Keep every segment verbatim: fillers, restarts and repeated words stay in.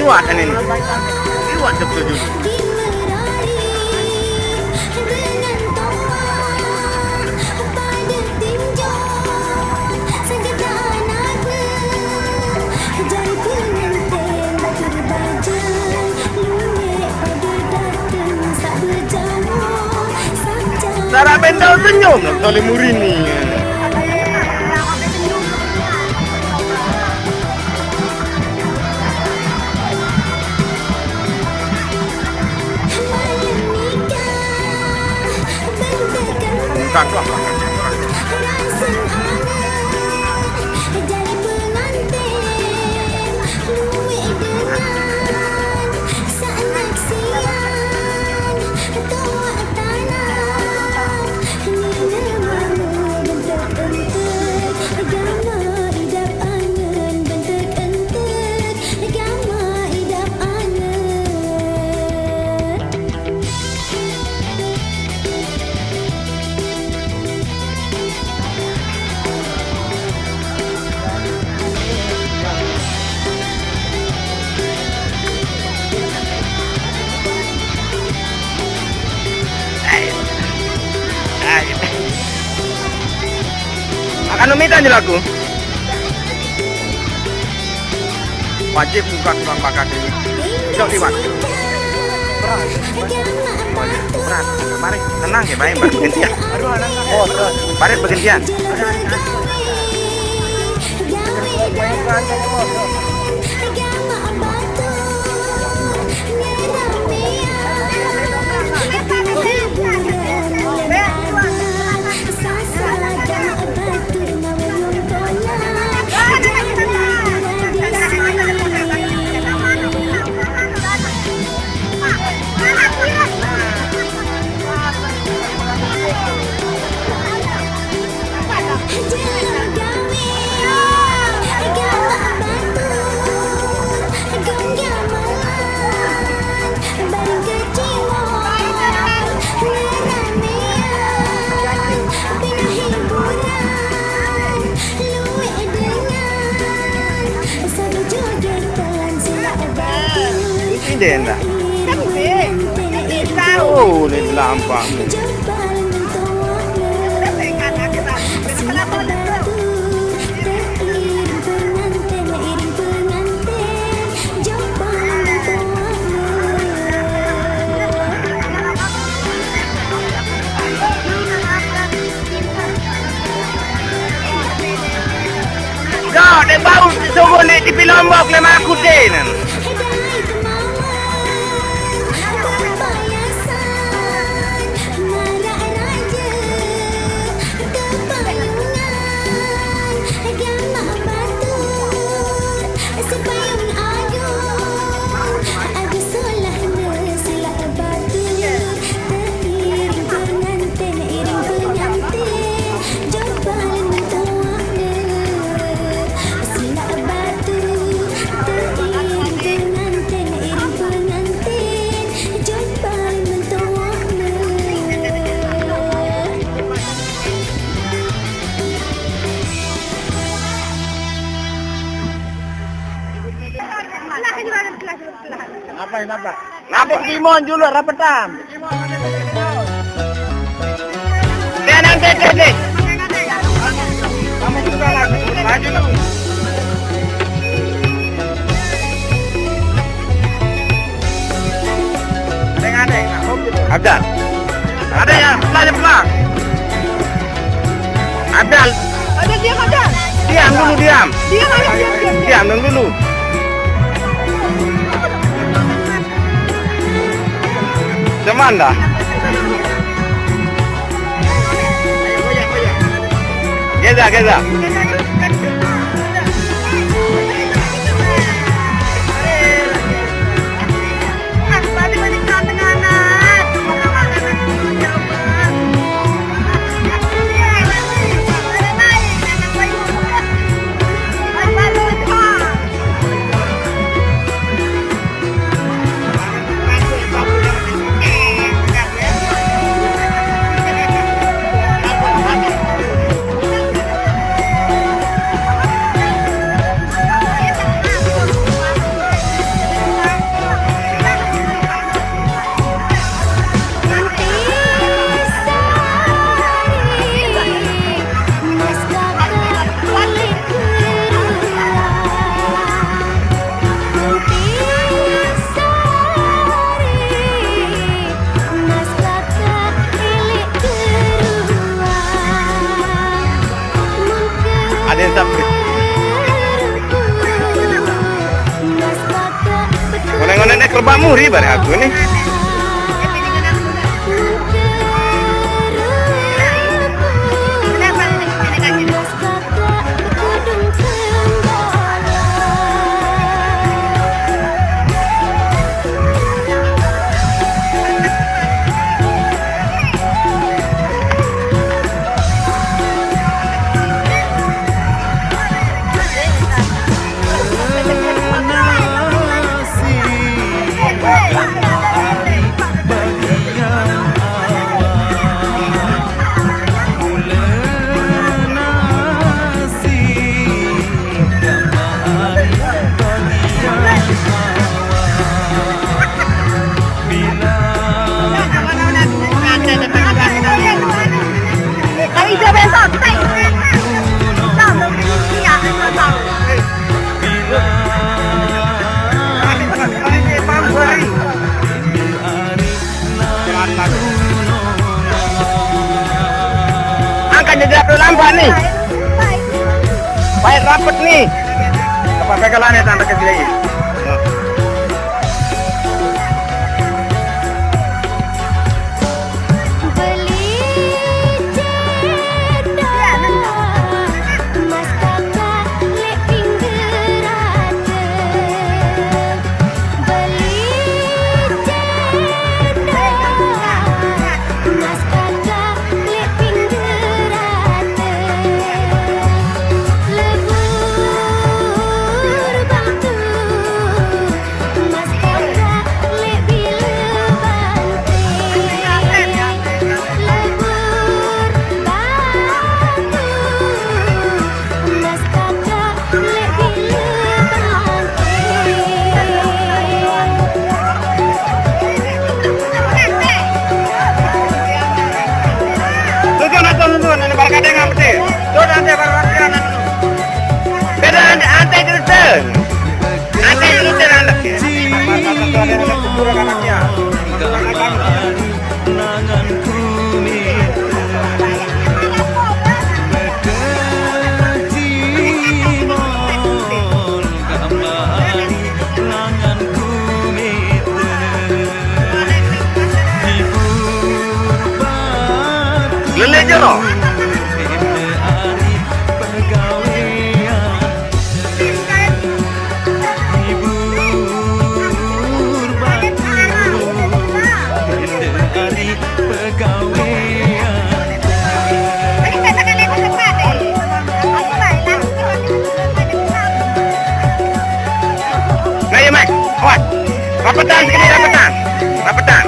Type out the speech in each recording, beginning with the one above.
Kuat ini. Kuat betul. Sarah Bendel senyum, Toli Murini. Bukan, wah. Akan numitan jelaku. Wajib buka tukang bakar ini. Jok, Iwan. Berat. Mari, tenang ya, Bang. Bergantian. Oh, berat. Mari, bergantian. Ini dia, enggak? Oh, ini lampak. Yo, dek bau sungguh ni tipi Lombok le maku dek nan. Apa, kenapa? Ngapa Kimon dulu rapetan? Dia nanti, nanti. Kamu juga lagi. Maju dulu. Ada, ada. Ada ya, pelan, pelan. Abdal. Abdal, diam, Abdal. Diam dulu, diam. Diam, Abdal, diam, diam, diam. Diam dulu. Cuman dah. Geza, geza. Pak Muri bareng aku nih. Angkat jejak dulu nampak nih. Baik rapet nih. Apa pegangannya tanda kecil ini? Tuh, tuh, nah, tuh, tuh, tuh, nah, barang ada yang ngambil. Tuh, nanti barang ada yang ngambil. Beda, ante, ante, cerita. Ante, cerita, anak. Mantap, tuh, ada yang ngambil, tuh, ada anaknya. Lele jero. Nah, iya, Mak. Awas. Rapetan sekali, rapetan. Rapetan.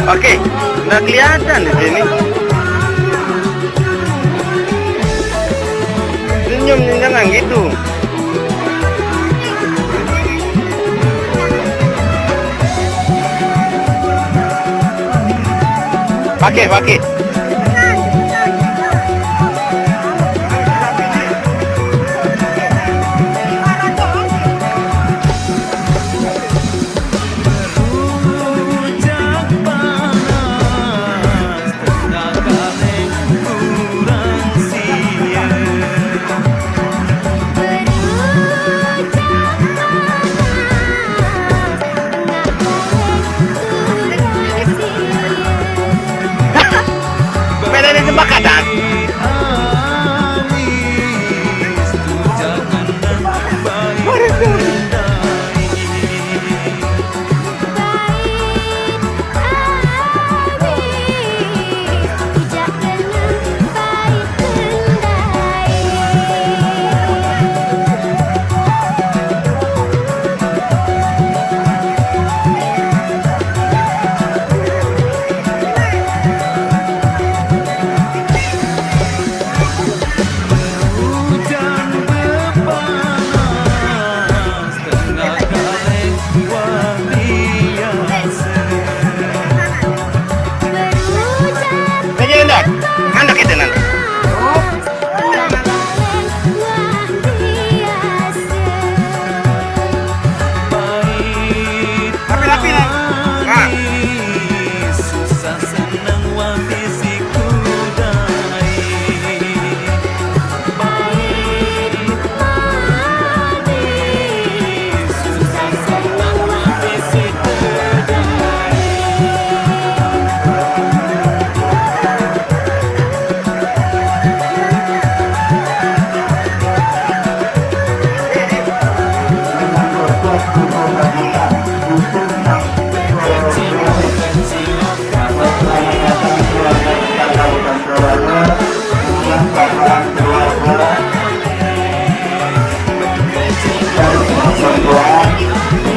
Oke, nggak kelihatan di sini. Senyum, jangan gitu. Pakai, pakai.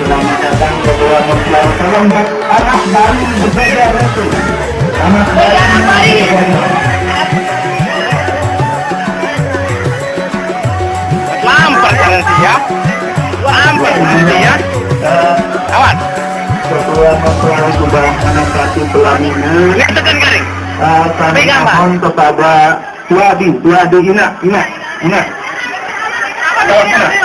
Selamat datang kedua mempelai. Tolong, anak baru berbeda itu. Anak baru berbeda. Lampar nanti ya. Lampar nanti ya. Awas. Kedua mempelai sudah menempati pelaminan. Lihat tekan kali. Eh, kami mohon kepada Wadi, Wadi, Ina, Ina, Ina. Tolong, Ina.